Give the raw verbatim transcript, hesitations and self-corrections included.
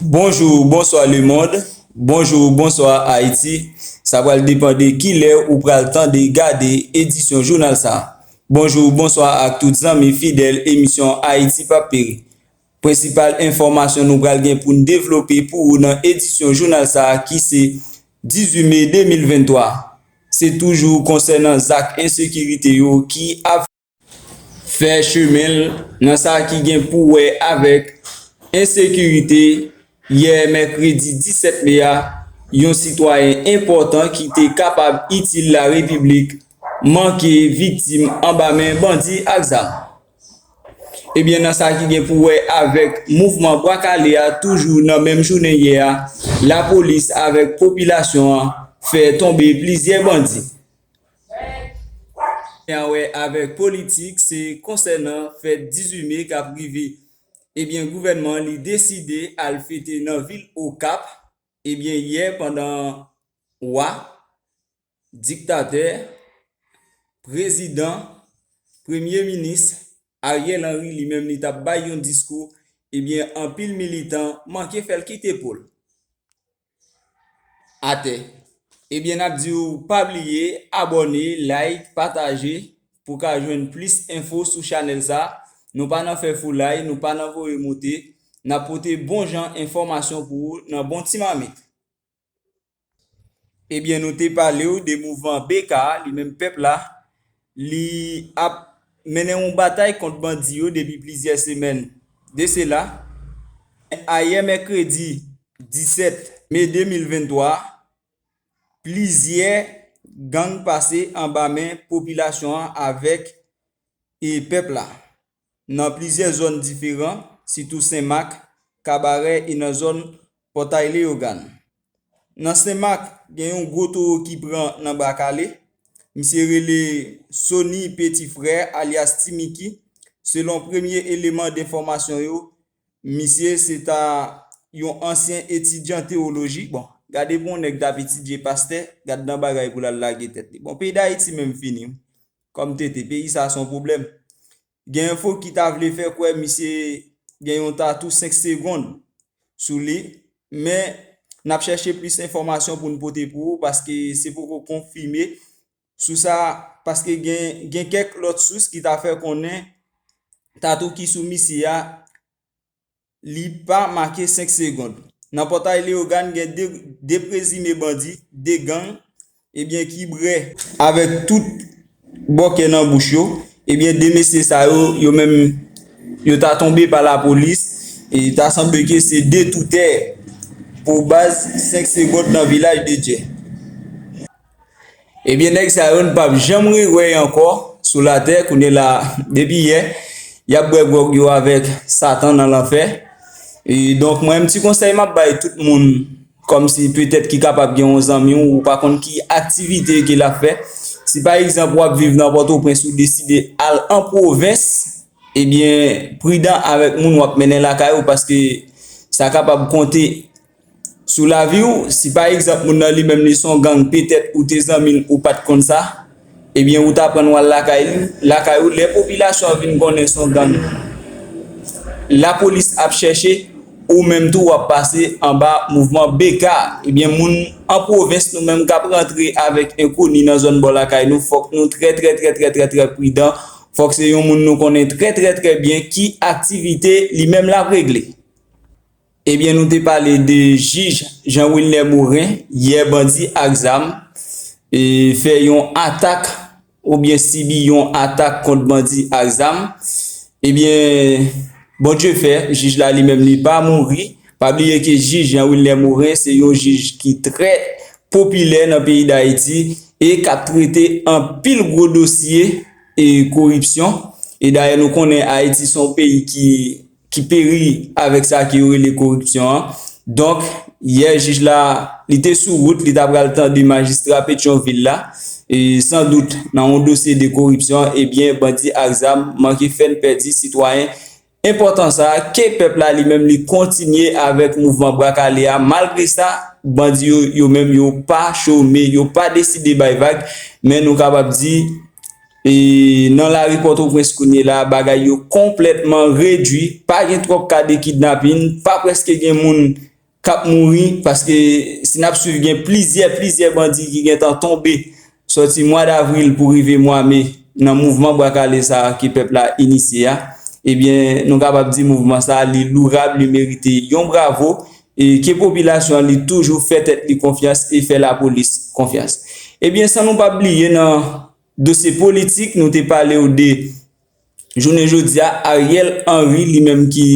Bonjou, bonswa lemonn. Bonjou, bonswa Ayiti. Sa pral depann de kilè ou pral tande gade edisyon jounal sa. Bonjou, bonswa ak tout zanmi fidèl emisyon Ayiti p ap peri. Prensipal enfòmasyon nou pral gen pou n devlope pou ou nan edisyon jounal sa ki se dizuit me de mil venntwa. Se toujou konsènan zak ensekirite yo ki ap fè chemen l nan sa ki gen pou wè avèk ensekirite. Yè mèkredi disèt me a, yon sitwayen enpòtan ki te kapab itil larepiblik manke viktim anba men bandi ak zam. Ebyen, nan sa ki gen pou wè avèk mouvman Bwa Kale a, toujou nan menm jounen yè a, lapolis avèk popilasyon an fè tonbe plizyè bandi. Gen an wè avèk politik, se konsènan fèt dizuit me k ap rive. Ebyen, gouvènman an li deside al fete nan vil Okap. Ebyen, yè pandan wa, diktatè, prezidan, premye minis Ariel Henry li menm li t ap bay yon diskou, ebyen, anpil militan manke fè l kite po l atè. Ebyen, n ap di w pa bliye abòne, like, pataje pou w ka jwenn plis enfo sou chanèl sa. Nou pa nan fè foulay, nou pa nan voye moute. N ap pote bon jan enfòmasyon pou ou nan bon ti mamit. Ebyen, nou te pale w de mouvman B K a, li menm pèp la, li ap mennen yon batay kont bandi yo depi plizyè semèn de sela. Ayè mèkredi disèt me de mil venntwa, plizyè gang pase anba men popilasyon an avèk e pèp la nan plizyè zòn diferan, sitou Senmak, Kabarè e nan zòn Pòtay Leyogàn. Nan Senmak, gen yon gwo towo ki pran nan Bwa Kale. Misye rele Sony Petit Frère alyas Ti Miki. Selon premye eleman denfòmasyon yo, misye se ta yon ansyen etidyan tewoloji. Bon, gade pou yon nèg t ap etidye pastè, gad nan bagay pou l al lage tèt li. Bon, peyi Dayiti menm fini wi. Kòm tete, peyi sa se yon pwoblèm. Gen enfo ki ta vle fè kwè misye gen yon tatou senk segonn sou li, men n ap chèche plis enfòmasyon pou n pote pou ou, paske se poko konfime sou sa, paske gen, gen kèk lòt sous ki ta fè konnen tatou ki sou misye a, li pa make senk segonn. Nan Pòtay Leyogàn, gen de, de prezime bandi, de gang, ebyen, ki bwè avèk tout bòkè nan bouch yo. Ebyen, de mesye sa yo, yo menm, yo ta tonbe pa lapolis, e ta sanble ke se de toutè pou baz senk segonn nan Vilaj de Dye. Ebyen, nèg sa yo n p ap janm rewè ankò sou latè. Kounye la, depi yè, y ap bwè gwòg yo avèk Satan nan lanfè. E donk, mwen, yon ti konsèy m ap bay tout moun, kòmsi petèt ki kapab gen yon zanmi w, ou pa konn ki aktivite ke l ap fè. Si pa egzanp, w ap viv nan Pòtoprens, ou deside al an pwovens, ebyen, pridan avèk moun w ap mennen lakay ou, paske sa kapab konte sou lavi w. Si pa egzanp moun nan li menm li se yon gang, petèt ou te zanmi l, ou pa t konn sa, ebyen ou t aprann w al lakay li, lakay ou. Lè popilasyon an vin konnen se yon gang lapolis ap chèche, ou menm tou w ap pase anba mouvman B K. Ebyen moun an pwovens, nou menm k ap rantre avèk enkoni nan zòn bò lakay nou, fòk nou trè, trè, trè, trè, trè, trè pridan. Fòk se yon moun nou konnen trè, trè, trè byen ki aktivite li menm l ap regle. Ebyen, nou te pale de jij Jean Wilner Morin, yè bandi ak zam, e, fè yon atak oubyen sibi yon atak kont bandi ak zam. Ebyen, Bondye fè, jij la li menm li pa mouri. Pa bliye ke jij Jean Wilner Morin se yon jij ki trè popilè nan peyi Dayiti e k ap trete anpil gwo dosye e koripsyon. E dayè, nou konnen Ayiti se yon peyi ki ki peri avèk sa ke yo rele koripsyon an. Donk, yè jij la, li te sou wout, li ta pral tande majistra Petyonvil la, e sandout nan yon dosye de koripsyon, ebyen, bandi ak zam manke fè n pèdi sitwayen enpòtan sa a, ke pèp la li menm li kontinye avèk mouvman Bwa Kale a. Malgre sa, bandi yo, yo menm yo pa chome, yo pa deside bay vag, men nou kapab di, E nan lari Pòtoprens kounye la, bagay yo konplètman redwi, pa gen twòp ka de kidnapin, pa prèske gen moun k ap mouri, paske si n ap swiv, gen plizyè, plizyè bandi ki gentan tonbe sòti mwa davril pou rive mwa me nan mouvman bwa kale sa a ke pèp la inisye a. Ebyen, nou kapab di mouvman sa a, li lourab, li merite yon bravo, e ke popilasyon an, li toujou fè tèt li konfyans e fè lapolis konfyans. Ebyen, san nou pa bliye nan dosye politik, nou te pale w de jounen jodi a, Ariel Henry, li menm ki